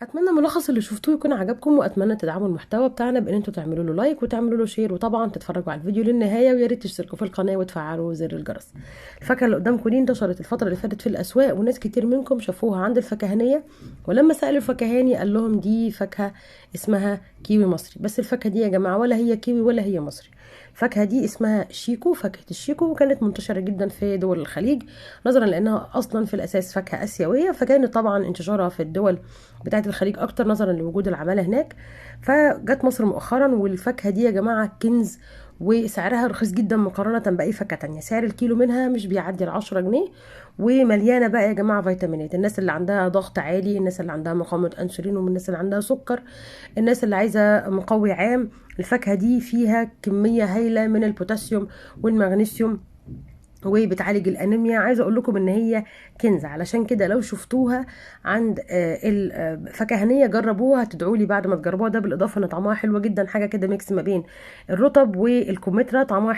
اتمنى الملخص اللي شفتوه يكون عجبكم، واتمنى تدعموا المحتوى بتاعنا بان انتوا تعملوا له like وتعملوا له share، وطبعا تتفرجوا على الفيديو للنهاية، ويا ريت تشتركوا في القناة وتفعلوا زر الجرس. الفاكهة اللي قدامكم دي انتشرت الفترة اللي فاتت في الاسواق، وناس كتير منكم شافوها عند الفكهانيه، ولما سالوا الفكهاني قال لهم دي فاكهة اسمها كيوي مصري. بس الفاكهة دي يا جماعة ولا هي كيوي ولا هي مصري، الفاكهة دي اسمها شيكو، فاكهة الشيكو، وكانت منتشرة جدا في دول الخليج نظرا لانها اصلا في الاساس فاكهة اسيوية، فكانت طبعا انتشارها في الدول بتاعه الخليج اكتر نظرا لوجود العمالة هناك. فجت مصر مؤخرا، والفاكهه دي يا جماعة كنز، وسعرها رخيص جدا مقارنة باي فاكهة تانية. سعر الكيلو منها مش بيعدي ال10 جنيه، ومليانة بقى يا جماعة فيتامينات. الناس اللي عندها ضغط عالي، الناس اللي عندها مقاومة انسولين، والناس اللي عندها سكر، الناس اللي عايزه مقوي عام، الفاكهة دي فيها كمية هايلة من البوتاسيوم والمغنيسيوم، وبتعالج الانيميا. عايزه اقول لكم ان هي كنز، علشان كده لو شفتوها عند الفكهانيه جربوها، هتدعوا لي بعد ما تجربوها. ده بالاضافة ان طعمها حلو جدا، حاجة كده mix ما بين الرطب والكمثرى، طعمها